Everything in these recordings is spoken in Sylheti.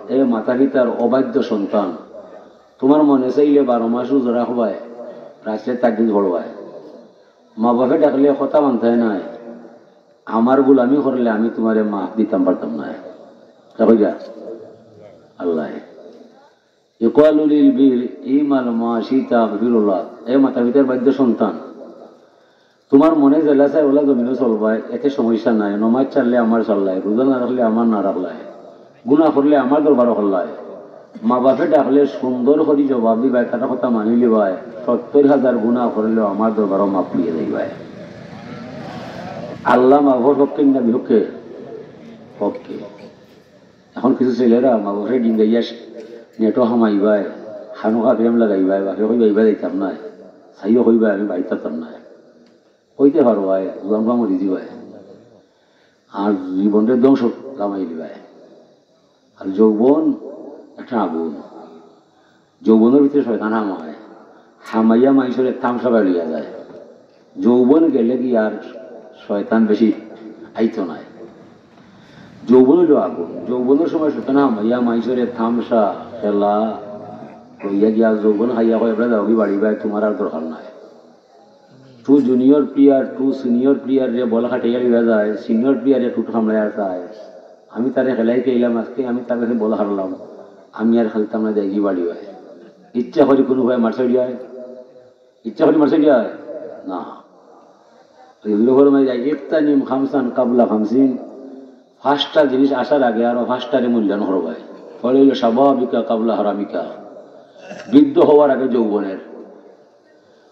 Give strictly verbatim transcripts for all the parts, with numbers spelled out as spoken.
এ মাতা পিতার অবাধ্য সন্তান, তুমার মনে চাইলে বারো মাস রোজা রাখবায়, রাইতে তাহাজ্জুদ পড়বায়, মা বাপে ডাকলে কথা মানতায় নায়, আমার গুলামি করলে আমি তুমারে মাফ দিতাম পারতাম নায়। তা কইরা আল্লাহ ইকবালুলিল বীর ইমাল মাসি তাগফিরুল্লাহ। এ মাতা পিতার বাধ্য সন্তান, তুমার মনে যেলা চায় ওলা জমিনো চলবায়, এতে সমস্যা নাই। নমাজ ছাড়লে আমার ছাড়লায়, রোজা না রাখলে আমার না রাখলায়, গুনা করলে আমার দরবারো করলায়। মা বাপে ডাকলে সুন্দর করি জবাব দিবায়, তারার কথা মানি লিবায়। সত্তর হাজার গুনা করলেও আমার দরবারো মাফ পেয়ে যাইবায়। আল্লাহ মাফর পক্ষে না বিপক্ষে? পক্ষে। এখন কিছু ছেলেরা মা বাপরে ডিঙ্গাইয়া নেটো হামাইবায়, খানুকা প্রেম লাগাইবায়, বাপে কইবা ইবা যাইতাম নায়, চাইও কইবা আমি বাড়িত থাকতাম নায়। কইতে পারবায়, জুয়ান ফাম মরি দিবায়, আর জীবনরে ধ্বংস কামাই দিবায়। আর যৌবন একটা আগুন, যৌবনর ভিতরে শয়তান হামায়, হামাইয়া মাইনষরে তামশা বায় লইয়া যায়। যৌবন গেলে কি আর শয়তান বেশি আইতো নায়। যৌবন অইলো আগুন, যৌবনর সময় শয়তান হামাইয়া মাইনষরে তামশা খেলা লইয়া গিয়া যৌবন খাইয়া কয়, "এবার যাও কি বাড়ি বায়, তুমার আর দরকার নাই।" Two junior player, two senior প্লেয়াররে বল খাটাইয়া লইয়া যায়, সিনিয়র প্লেয়ারে টুট হামলাইয়া চায়, "আমি তারে খেলাই খেলাইলাম, আজকে আমি তার কাছে বল হারলাম, আমি আর খেলতাম না, যাই কি বাড়ি বায়।" ইচ্ছা করি কোনো ভাই মারছে যায়, ইচ্ছা করি মারছে যায় না। ওই হুজুরে ফরমাই যায়, "ইকতানিম খামসান কাবলা খামসিন", পাঁচটা জিনিস আসার আগে আরো পাঁচটারে মূল্যায়ন করবায়। পরে হইল শাবাবিকা কাবলা হারামিকা, বৃদ্ধ হওয়ার আগে যৌবনের।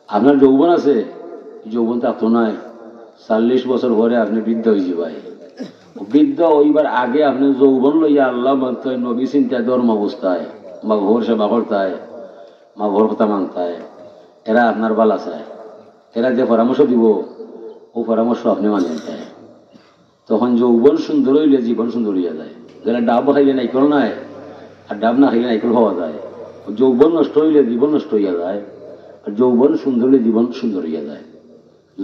আপনার যৌবন আছে, যৌবন তো এত নাই, চল্লিশ বছর পরে আপনি বৃদ্ধ হয়ে যাবায়। বৃদ্ধ হইবার আগে আপনি যৌবন লইয়া আল্লাহ মানতে হয়, নবী চিন্তায়, ধর্ম অবস্থায়, মা বাবার সেবা করতায়, মা বাবার কথা মানতায়, এরা আপনার ভালা চায়, এরা যে পরামর্শ দিব, ও পরামর্শ আপনি মানিয়া নিতে হয়। তখন যৌবন সুন্দর হইলে জীবন সুন্দর হইয়া যায়। যারা ডাব খাইলে নাইকল নাই, আর ডাব না খাইলে নাইকল পাওয়া যায়। যৌবন নষ্ট হইলে জীবন নষ্ট হইয়া যায়, আর যৌবন সুন্দর হইলে জীবন সুন্দর হইয়া যায়।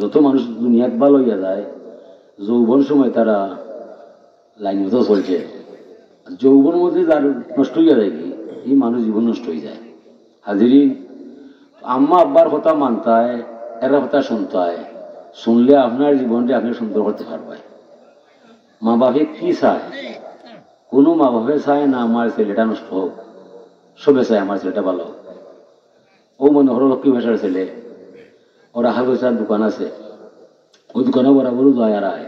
যত মানুষ দুনিয়াত ভালা হইয়া যায়, যৌবন সময় তারা লাইন মতো চলছে। আর যৌবন মধ্যে যার নষ্ট হইয়া যায় কি, এই মানুষ জীবন নষ্ট হয়ে যায়। হাজিরিন, আম্মা আব্বার কথা মানতায়, এরা কথা শুনতায়, শুনলে আপনার জীবনটা আপনি সুন্দর করতে পারবায়। মা বাপে কি চায়? কোনো মা বাপে চায় না আমার ছেলেটা নষ্ট হোক, সবে চায় আমার ছেলেটা ভালো হোক। ও মনে করো লক্ষ্মী ভাষার ছেলে, ওরা হালবেচার দোকান আছে, ওই দোকানে বরাবরও যায় আর আয়।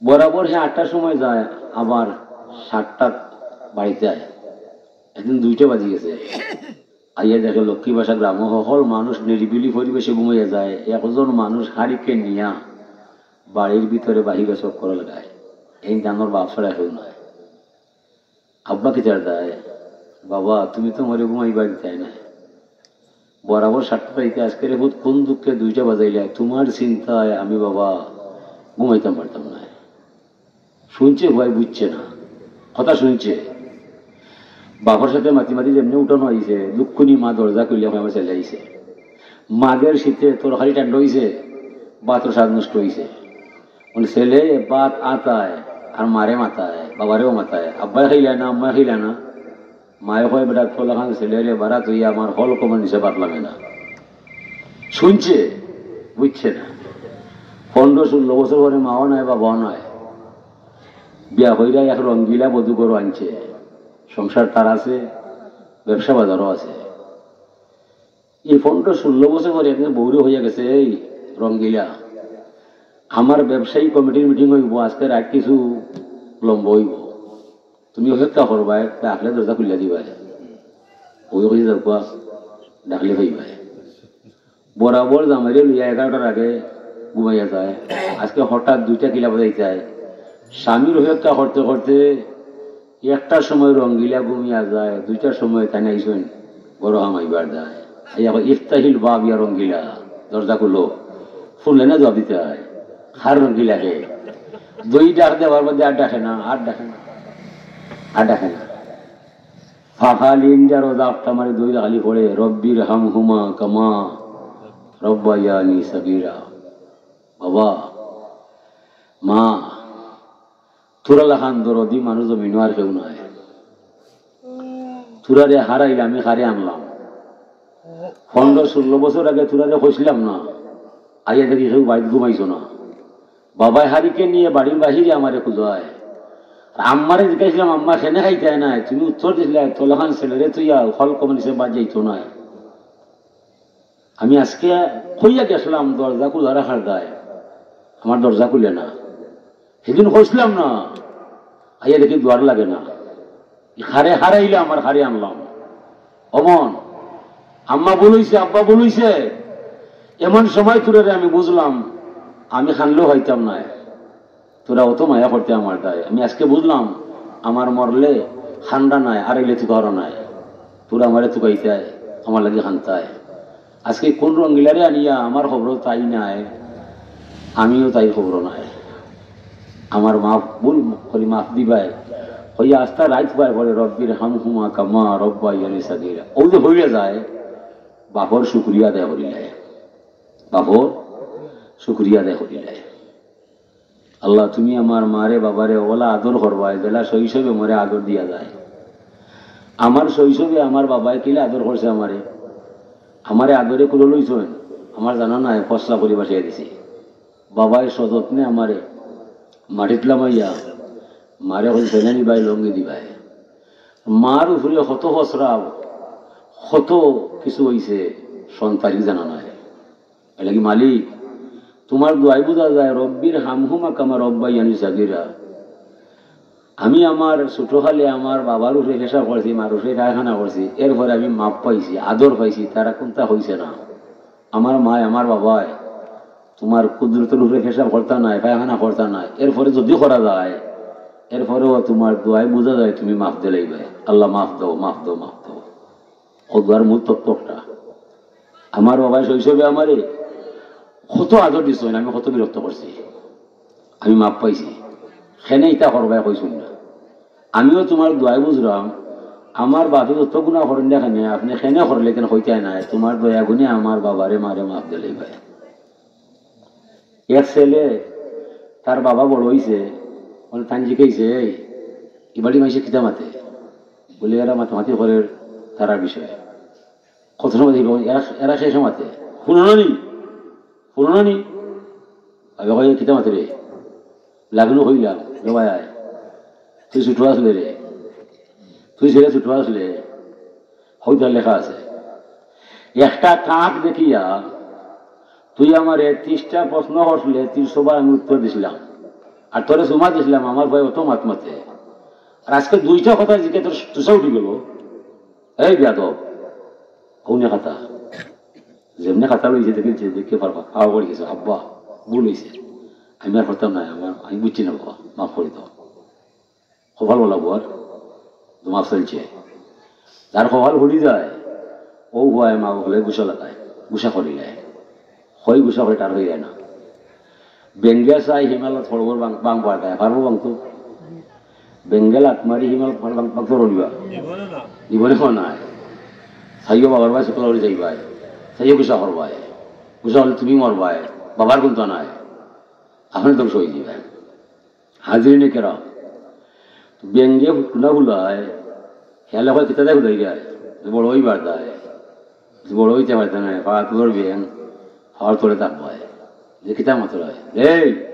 বরাবর হে আটটার সময় যায়, আবার সাতটাত বাড়িত যায়। একদিন দুইটা বাজি গেছে, আইয়া দেখে লক্ষ্মী ভাষা গ্রামো হকল মানুষ নিরিবিলি পরিবেশে ঘুমাইয়া যায়, একজন মানুষ হারিকেন নিয়া বাড়ির ভিতরে বাহিরে চক্কর লাগায়। এই জানোর বাপ ছাড়া কেউ নাই। আব্বা কিতার দায়? "বাবা, তুমি তো মরে ঘুমাইবার দিতায় না। বরাবর সাতটা বাজিতে আজকে রে পুত কোন দুঃখে দুইটা বাজাইলা? তোমার চিন্তায় আমি বাবা ঘুমাইতাম পারতাম না।" শুনছে ভাই, বুঝছে না, কথা শুনছে। বাপর সাথে মাতি মাতি যেমনি উঠানো হয়েছে, দুঃখনি মা দরজা খুলিয়া কয়, "আমার ছেলে আইছে।" মাঘের শীতে তরকারি ঠান্ডা হইছে, ভাতর স্বাদ নষ্ট হইছে। মানে ছেলে ভাত আতায় আর মারে মাতায়, বাবারেও মাতায়, আব্বায় খাইলা না, আম্মায় খাইলা না। মায়ে কয়, "বেটা, তোলাখান ছেলেরে বারাত হইয়া আমার হল কমর নিচে ভাত লাগে না।" শুনছে, বুঝছে না। পনেরো ষোলো বছর পরে মাও নাই, বাবাও নাই। বিয়া কইরা এক রঙ্গিলা বধূ ঘরো আনছে, সংসার তার আছে, ব্যবসা বাজারও আছে। এই পনেরো ষোলো বছর পরে একদিন বউরে হইয়া গেছে, "এই রঙ্গিলা, আমার ব্যবসায়ী কমিটির মিটিং হইব, আজকে রাত কিছু লম্বা হইব, তুমি অপেক্ষা করবায়, ডাকলে দরজা খুলিয়া দিবায়।" ওই কইছে, "যাও, ডাকলে পাইবায়।" বরাবর জামাইরে লইয়া এগারোটার আগে ঘুমাইয়া যায়। আজকে হঠাৎ দুইটা কিলা বাজাইতায়। স্বামীর অপেক্ষা করতে করতে একটার সময় রঙ্গিলা ঘুমিয়া যায়, দুইটার সময় তাই নাইছইন, ঘরো হামাইবার যায়। আইয়া কয়, "ইফতাহিল বাব ইয়া রঙ্গিলা, দরজা খুলো।" ফোন লাইনে জবাব দিতে হয়, "কার রঙ্গিলারে?" দুই ডাক দেওয়ার মধ্যে আর ডাকে না, আর ডাকে না, আর ডাকে না। ফাখালি ইন্ডিয়া রোজা আফটা মারে দুই খালি পড়ে, "রব্বির হাম হুমা কামা রব্বায়ানি সাগীরা।" বাবা, মা, তোরা লাখান দরদি মানুষ জমিনো আর কেউ নাই। তুরারে হারাইলে আমি কারে আনলাম? পনরো ষোলো বছর আগে তুরারে কইছলাম না? আইয়া দেখি কেউ বাড়িত ঘুমাইছো না। বাবায় হারিকেন নিয়া বাড়ির বাহিরে আমারে খুজায়। আর আম্মারে জিকাইছলাম, "আম্মা, কেনে খাইতায় নায়?" তুমি উত্তর দিছলায়, "তলখান ছেলেরে থইয়া হল কমে নিচে বাদ যাইতো নায়।" আমি আজকে কইয়া গেছলাম, "দরজা খুলা রাখার দায়, আমার দরজা খুলে না।" হিদিন কইছলাম না? আইয়া দেখি দুয়ার লাগে না। কারে হারাইলে আমার কারে আনলাম? অমন, আম্মা ভুল অইছে, আব্বা ভুল অইছে। এমন সময় তুরারে আমি বুঝলাম, আমি কানলেও পাইতাম নায়। তুরা অত মায়া করতে আমার দায়। আমি আজকে বুঝলাম, আমার মরলে কান্দা নায়, হারাইলে তুকারও নায়। তুরা আমারে তুকাইতায়, আমার লাগি কানতায়। আজকে কোন রঙ্গিলারে আনিয়া আমার খবরও তাই নাই, আমিও তাই খবরও নাই। আমার মাফ, ভুল করি মাফ দিবায়। কইয়া আস্তা রাইত পায় পরে, "রব্বির হামহুমা কামা রব্বাইয়ানি সাগীরা।" ও যে হইয়া যায়, বাপর শুকরিয়া আদায় করিলায়, বাপর শুকরিয়া আদায় করিলায়। আল্লাহ, তুমি আমার মারে বাবারে ওলা আদর করবায়, যেলা শৈশবে মোরে আদর দিয়া যায়। আমার শৈশবে আমার বাবায় কিলা আদর করছে আমারে, আমারে আদরে কুলো লইছইন, আমার জানা নাই, ফসলা করি বাসায় দিছে। বাবায় সযত্নে আমারে মাটিত লামাইয়া মারে কইছে, "নানি ভাই, লঙ্গি দিবায়।" মার উপরে কত ফসরা, কত কিছু অইছে, সন্তানই জানা নাই। এর লাগি মালিক, তুমার দোয়ায় বুঝা যায়, "রব্বির হামহুমা কামা রব্বাইয়ানি সাগীরা।" আমি আমার ছোট কালে আমার বাবার উপরে পেশাব করছি, মার উপরে পায়খানা করছি, এরপরে আমি মাফ পাইছি, আদর পাইছি, তারা কুন্তা কইছে না। আমার মায়, আমার বাবায় তুমার কুদরতর উপরে পেশাব করতা নায়, পায়খানা করতা নায়, এরপরে যদি করা যায়, এরপরেও তুমার দোয়ায় বুঝা যায় তুমি মাফ দিলাইবায়, "আল্লাহ, মাফ দাও, মাফ দাও, মাফ দাও।" ও দোয়ার মূল তত্ত্ব একটা। আমার বাবায় শৈশবে আমারে কত আদর দিছইন, আমি কত বিরক্ত করছি, আমি মাফ পাইছি। কেনে ইতা করবায় কইছইন না। আমিও তুমার দোয়ায় বুঝলাম, আমার বাপে যত গুনা করইন না কেনে, আপনে কেনে করলে কেনে কইতায় নায়, তুমার দয়া গুণে আমার বাবারে মারে মাফ দিলাইবায়। এক ছেলে, তার বাবা বড় অইছে, মানে তাইন জিকাইছে, "এই, ই বাড়ি মাইনষে কিতা মাতে?" বলে, "এরা মাতামাতি করের তারার বিষয়ে।" কত সময় দেখি, "এরা, এরা শেষে মাতে, হুনো না নি? হুনো না নি?" আমি কই, "কিতা মাতে রে?" লাগুনো কইলাম, "রে ভাই আয়, তুই ছোট আসলে রে, তুই ছেলে ছোট আসলে, হইতার লেখা আছে। একটা কাক দেখিয়া তুই আমারে ত্রিশটা প্রশ্ন করছিলে, ত্রিশ বার আমি উত্তর দিছিলাম, আর তোরে চুমা দিছিলাম, আমার ভাই অত মাত মাতে, আর আজকে দুইটা কথা জিকে তোর তুষা উঠি গেল, এই বেয়াদব।" কৌনে কথা, যেমনে কথা লইছে দেখে, দেখে পারবা, খাওয়া করে গেছে, "আব্বা, ভুল হইছে, আমি আর করতাম না, আমার, আমি বুঝছি না বাবা, মাফ করে দাও।" কপাল বলা বুয়ার, তো মাফ চাইছে। যার কপাল ফুলি যায়, ও হুয়ায় মা বলে গুসা লাগায়, গুসা করিলায়। হয় গুসা করে তার হয়ে যায় না। বেঙ্গে চাই হিমালত ফড়বর বাং, বাং পাওয়া যায়, পারবো বাং তো? বেঙ্গে লাত মারি হিমালত ফড় বাং, বাং তো রলিবা। জীবনে হয় নাই। চাইও বাবার ভাই শুক্র হলে যাইবায়। চাইও গুসা করবায়। গুসা হলে তুমি মরবায়। বাবার গুণ তো নাই। আপনি ধ্বংস হয়ে যাবেন। হাজিরিনে কেরাম, বেঙ্গে ফুটকুনা ফুলায়, হেয়ালে কয়, "কিতা দেয় ফুলাই যায়?" বড় হইবার যায়, বড় হইতে পারতে না, পা তুলোর বেং, পাওয়ার তলে থাকবায়। যে কিতা মাত্র হয়, "এই,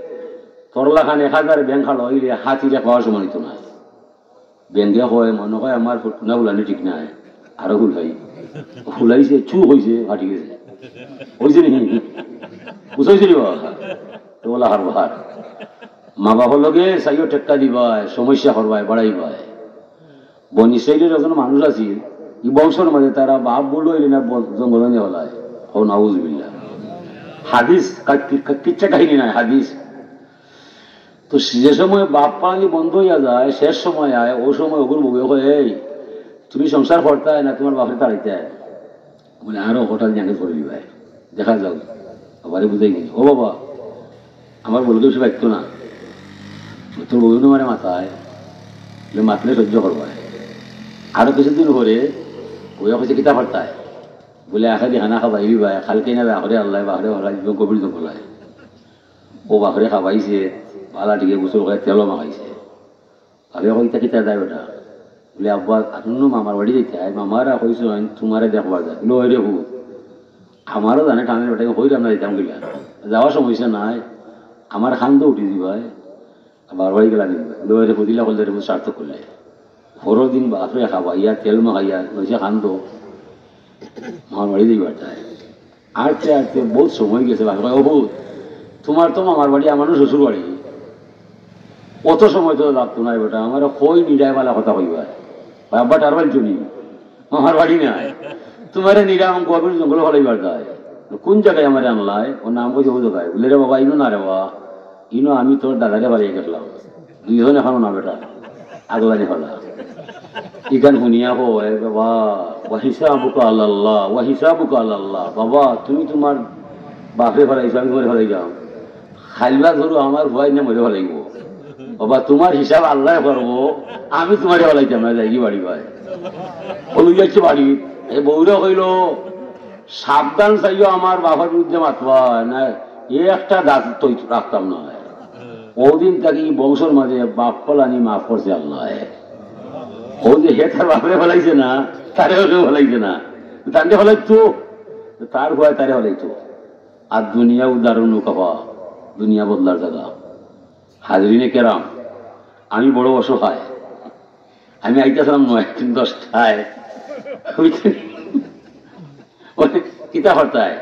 তোর লাখান এক হাজার বেং খালো হইলে হাতিরে পাওয়ার সমান হইতো না।" বেঙ্গে কয়, "মনে হয় আমার ফুটকুনা ফুলানি ঠিক নাই, আরো ফুলাই।" ফুলাইছে, চু হইছে, ফাটি গেছে। হইছে নি? বুঝাইছে নি বাবা? তো বলা হার বাহার। মা বাবার লগে চাইও টেক্কা দিবায়, সমস্যা করবায়, বাড়াইবায়। বনি ইসরাইলের একজন মানুষ আছিল, এই বংশর মাঝে তারা বাপ বলো এলি না বল-, জঙ্গল নিয়ে হলায়। হো নাউজুবিল্লাহ। হাদিস, কা-, কি-, কা-, কিচ্ছা কাহিনী নাই, হাদিস। তো সে যে সময় বাপ পানি বন্ধ হইয়া যায়, শেষ সময় আয়, ও সময় ওগুর বউয়ে কয়, "এই, তুমি সংসার করতায় না তোমার বাপরে তাড়াইতায়?" বলে, "আরো হঠাৎ জ্যাকেট করে দিবায়, দেখা যাও।" বাবারে বুঝাই গেল, "ও বাবা, আমার বলকে সে বাইতো না, তোর বউ মানে মাথায়, বলে, মাতলে সহ্য করবায়।" আরো কিছুদিন পরে ওই হয়েছে কিতা পারতায়, বলে, "আখেরি খানা খাবাই দিবায়, কালকে না বাপরে আল্লাহ, বাপরে বাপরে গভীর জঙ্গলায়।" ও বাপরে খাবাইছে, বালা টিকে গোসল করে তেলও মাখাইছে। বাপে কয়, "ইতা কিতা দেয় বেটা?" বলে, "আব্বা, আপনি মামার বাড়ি যাইতায়, মামারা কইছইন তুমারে দেখবার যায়।" বলে, "ওই রে পুত, আমারও জানে টানের বেটা, কইরাম না যাইতাম কিলা, যাওয়ার সমস্যা নাই, আমার খান্দ উঠি দিবায়, বাবার বাড়ি গেলা নিবা।" বলে, "ওই রে পুত, ইলা করলে রে পুত, সার্থক করলে।" পরর দিন বাপরে খাবাইয়া, তেল মাখাইয়া, লইছে খান্দ, মামার বাড়ি যাইবার তাই। আটতে আটতে বউত সময় গেছে, বাপে কয়, "ও পুত, তুমার তো মামার বাড়ি, আমারও শ্বশুর বাড়ি, অত সময় তো লাগতো নায় বেটা, আমারে কই নিরায় বালা কথা কইবায়।" কয়, "আব্বা, টার বাড়ি চলি, মামার বাড়ি নায়, তুমারে নিরাম গোয়াবির জঙ্গল ফালাইবার দায়, কোন জাগায় আমারে আনলায়?" ও নাম কইছে, "ও জাগায়।" বলে, "রে বাবা, ইনো না রে বাবা, ইনো আমি তোর দাদারে ফালাইয়া গেছলাম।" দুইজন এখনো না বেটা, আগলানি ফালা। ইখান হুনিয়া কয়, "এ বাবা, ওয়া হিসাবুকা আলাল্লাহ, ওয়া হিসাবুকা আলাল্লাহ। বাবা, তুমি তুমার বাপরে ফালাইছো, আমি তুমারে ফালাইলাম। খাইলবা ধরো আমার ভয় না মরে ফালাইবো। বাবা, তুমার হিসাব আল্লায় করবো, আমি তুমারে ফালাইতাম না, যাইগি বাড়ি ভাই।" ও লই যাচ্ছে বাড়ি। এ বউরে কইলো, "সাবধান চাইও, আমার বাপর বিরুদ্ধে মাতবা না, এ একটা দাঁত তৈ রাখতাম না।" ওদিন থাকি ই বংশর মাঝে বাপ ফালানি মাফ করছে আল্লায়। ও যে হে তার বাপরে ফালাইছে না, তারে কেউ ফালাইছে না, তারে ফালাইতো, তার ভয় তারে ফালাইতো। আর দুনিয়া উদারুন কাফা, দুনিয়া বদলার জাগা। হাজিরিনে কেরাম, আমি বড় অসহায়, আমি আইতাছিলাম নয় দশটায়, বুঝছেন? ওই কিতা করতায়?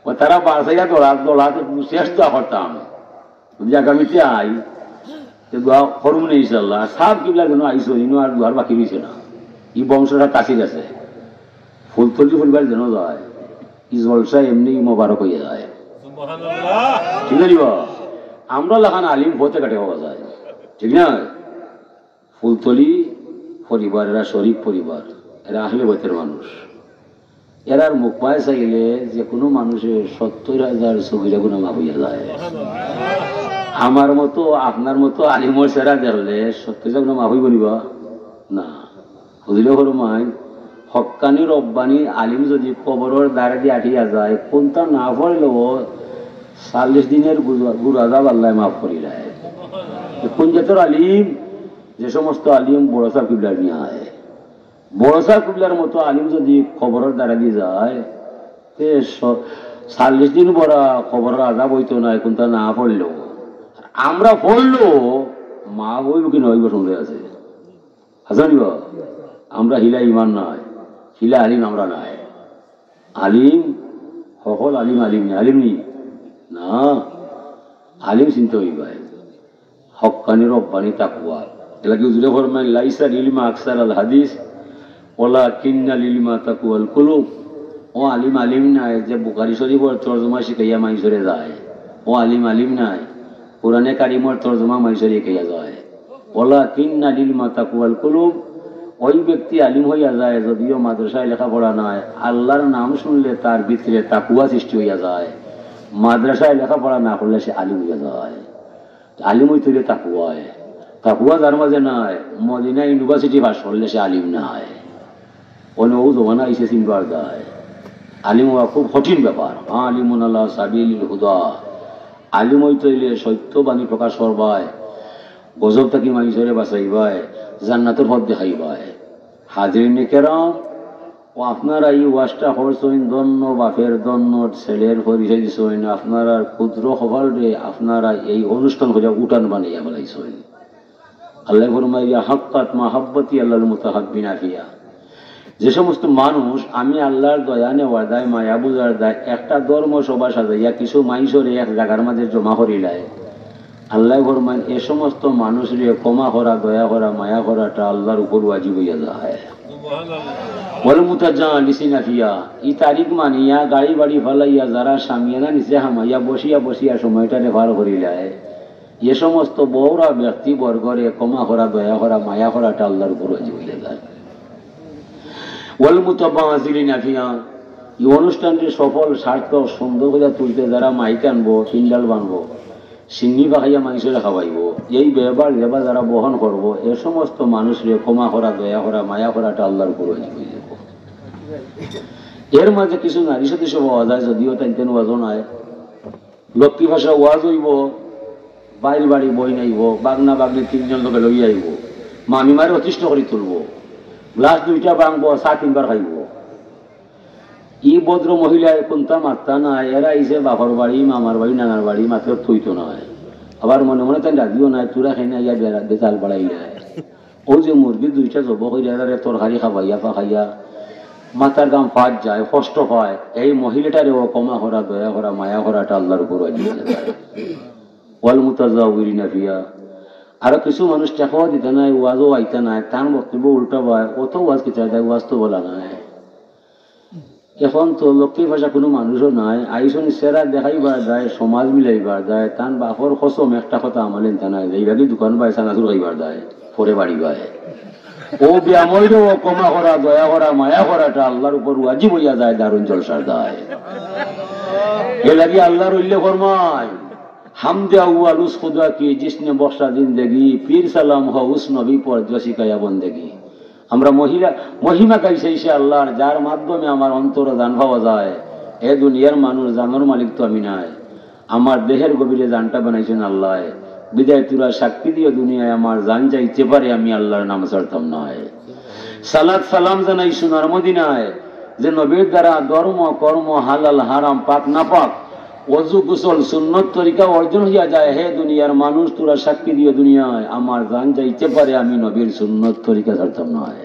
ও তারা বাসাইয়া দৌড়া, দৌড়া তো শেষ তো করতাম। যদি আগামীতে আই, তো দোয়া করুম না ইনশাল্লাহ। সাব কিবলা যেন আইসো, ইনো আর দোয়ার বাকি রইছে না। ই বংশটা কাছে গেছে। ফুলতলি পরিবার যেন যায়, ই জলসা এমনি মোবারক হইয়া যায়। ঠিক না নি বা? আমরা লাখান আলিম পথে ঘাটে পাওয়া যায়, ঠিক না? ফুলতলি পরিবার, এরা শরীফ পরিবার, এরা আহলে বয়তের মানুষ। এরার মুখ পায় চাইলে যে কোনো মানুষের সত্তর হাজার সগিরা গুনা মাফ হইয়া যায়। আমার মতো, আপনার মতো আলিমর চেহারা দেখলে সত্তর হাজার গুনা মাফ হইব নি বা? না। হুজুরে ফরমাইন, হক্কানি রব্বানি আলিম যদি কবরর দ্বারে দিয়া আটিয়া যায়, কোনটা না পড়লেও চল্লিশ দিনের গুরু, গুরু আজাব আল্লায় মাফ করিলায়। কোন জাতর আলিম? যে সমস্ত আলিম বড় সাব কিবলার নিয়া আয়, বড় সাব কিবলার মতো আলিম যদি কবরর দ্বারে দিয়া যায়, তে স-, চল্লিশ দিন বড় কবরর আজাব হইতো না, কোনটা না পড়লেও। আমরা পড়লেও মাফ হইব কি না হইব সন্দেহ আছে। হাসানি বাবা, আমরা হিলা ইমান নাই, হিলা আলিম আমরা নাই। আলিম, হকল আলিম আলিম নি, আলিম নি? না, আলিম চিনতে হইবায়। হক্কানি রব্বানি তাকওয়া। এলাকি হুজুরে ফরমাইন, "লাইসাল ইলমা আকসারাল হাদিস, ওয়ালাকিন্নাল ইলমা তাকওয়াল কুলুব।" ও আলিম আলিম নায় যে বুখারী শরীফর তর্জমা শিখাইয়া মাইনষরে যায়। ও আলিম আলিম নায়। কোরআনে কারিমর তর্জমা মাইনষরে শিখাইয়া যায়। ওয়ালাকিন্নাল ইলমা তাকওয়াল কুলুব, ওই ব্যক্তি আলিম হইয়া যায় যদিও মাদ্রাসায় লেখাপড়া নাই, আল্লাহর নাম শুনলে তার ভিতরে তাকুয়া সৃষ্টি হইয়া যায়। মাদ্রাসায় লেখাপড়া না করলে সে আলিম হইয়া যায়। আলিম হইতে হইলে তাকুয়ায়, তাকুয়া যার মাঝে নাই, মদিনা ইউনিভার্সিটি পাস করলে সে আলিম নায়। অনে ও জমানা আইছে চিনবার দায়। আলিম হওয়া খুব কঠিন ব্যাপার। আলিমুন আলা সাবিলিল হুদা। আলিম হইতে হইলে সত্য বাণী প্রকাশ করবায়, গজব থাকি মাইনষরে বাঁচাইবায়, জান্নাতর পথ দেখাইবায়। হাজিরিনে কেরাম, ও আপনারা এই ওয়াজটা করছইন, ধন্য বাপের ধন্য ছেলের পরিচয় দিছইন, আপনারার ক্ষুদ্র কপালরে আপনারা এই অনুষ্ঠান করিয়া উঠান বানাইয়া ফেলাইছইন। আল্লায় ফরমাইয়া, "হাক্কাত মাহাব্বতি আলাল মুতাহাব্বিনা ফিয়া।" যে সমস্ত মানুষ আমি আল্লাহর দয়া নেওয়ার দায়, মায়া বুঝার দায় একটা ধর্ম সভা সাজাইয়া কিছু মাইনষরে এক জাগার মাঝে জমা করিলায়, আল্লায় ফরমাইন, এ সমস্ত মানুষরে ক্ষমা করা, দয়া করা, মায়া করাটা আল্লাহর উপর ওয়াজিব হইয়া যায়। ওয়াল মুতাজালিসিনা ফিয়া, ই তারিখ মানিয়া গাড়ি বাড়ি ফালাইয়া যারা শামিয়ানা নিচে হামাইয়া বসিয়া বসিয়া সময়টারে পার করিলায়, এ সমস্ত বউরা ব্যক্তিবর্গরে ক্ষমা করা, দয়া করা, মায়া করাটা আল্লাহর উপর ওয়াজিব হইয়া যায়। ওয়াল মুতাবাজিলিনা ফিয়া, এই অনুষ্ঠানটি সফল, সার্থক, সুন্দর করে তুলতে যারা মাইক আনবো, পিন্ডাল বানবো, সিন্নি পাকাইয়া মাইনষরে খাওয়াইবো, এই ব্যয়ভার যেবা যারা বহন করবো, এ সমস্ত মানুষরে ক্ষমা করা, দয়া করা, মায়া করাটা আল্লাহর উপর ওয়াজিব হইয়া যাইবো। এর মাঝে কিছু নারী সদস্য পাওয়া যায়, যদিও তাইন তেন ওয়াজও নাই। লক্ষ্মী ভাষা ওয়াজ হইবো, বাইর বাড়ি বইন আইবো, বাগনা বাগনি তিনজন লোকে লইয়া আইবো, মামিমারে অতিষ্ঠ করি তুলবো। গ্লাস দুইটা ভাঙবো, চা তিনবার খাইবো। ই ভদ্র মহিলায় কুন্তা মাততা নায়, এরা আইছে বাপর বাড়ি, মামার বাড়ি, নানার বাড়ি, মাতলে থইতো নায়। আবার মনে মনে তাই রাজিও নায়, তোরা খাই না ইয়া বেড়া বেতাল বাড়াইলায়। ও যে মুরগি দুইটা জব কইরা এরারে তরকারি খাবাইয়া পাকাইয়া মাথার গাম ফাট যায়, কষ্ট পায়, এই মহিলাটারে ও ক্ষমা করা, দয়া করা, মায়া করাটা আল্লাহর উপর ওয়াজিব। ওয়াল মুতাজাউরিনা ফিহা। আরো কিছু মানুষ টেকাও দিতা নায়, ওয়াজও আইতা নায়, তান বক্তব্য উল্টা পায়, অত ওয়াজ কিতা দেয়, ওয়াজ তো বলা নায়। এখন তো লক্ষ্মী ভাষা কোনো মানুষও নাই, আইসন সেরা দেখাইবার দায়, সমাজ মিলাইবার দায়, তান বাপর কসম একটা কথা আমলে নিতা নায়, এইভাবে দোকান বায়, চানাচুর খাইবার দায়, পরে বাড়ি বায়। ও ব্যামইরে ও ক্ষমা করা, দয়া করা, মায়া করাটা আল্লাহর উপর ওয়াজিব হইয়া যায়, দারুণ জলসার দায়। এ লাগি আল্লাহর উল্লেখ ফরমায়, হামদে আউয়াল উস খুদা কি জিসনে বখশা জিন্দেগি, পীর সালাম হ উস নবী পর জো শিকায়া বন্দেগি। আমরা মহিলা, মহিমা গাই সেই সে আল্লাহর, যার মাধ্যমে আমার অন্তর জান পাওয়া যায়। এ দুনিয়ার মানুষ জানর মালিক তো আমি নাই, আমার দেহের গভীরে জানটা বানাইছেন আল্লাহ। বিদায় তোরা সাক্ষী দিও দুনিয়ায়, আমার জান যাইতে পারে, আমি আল্লাহর নাম ছাড়তাম নায়। সালাত সালাম জানাই সোনার মদিনায়, যে নবীর দ্বারা ধর্ম কর্ম হালাল হারাম পাক নাপাক, অজু গোসল সুন্নত তরিকা অর্জন হইয়া যায়। হে দুনিয়ার মানুষ, তোরা সাক্ষী দিও দুনিয়ায়, আমার জান যাইতে পারে, আমি নবীর সুন্নত তরিকা ছাড়তাম নায়।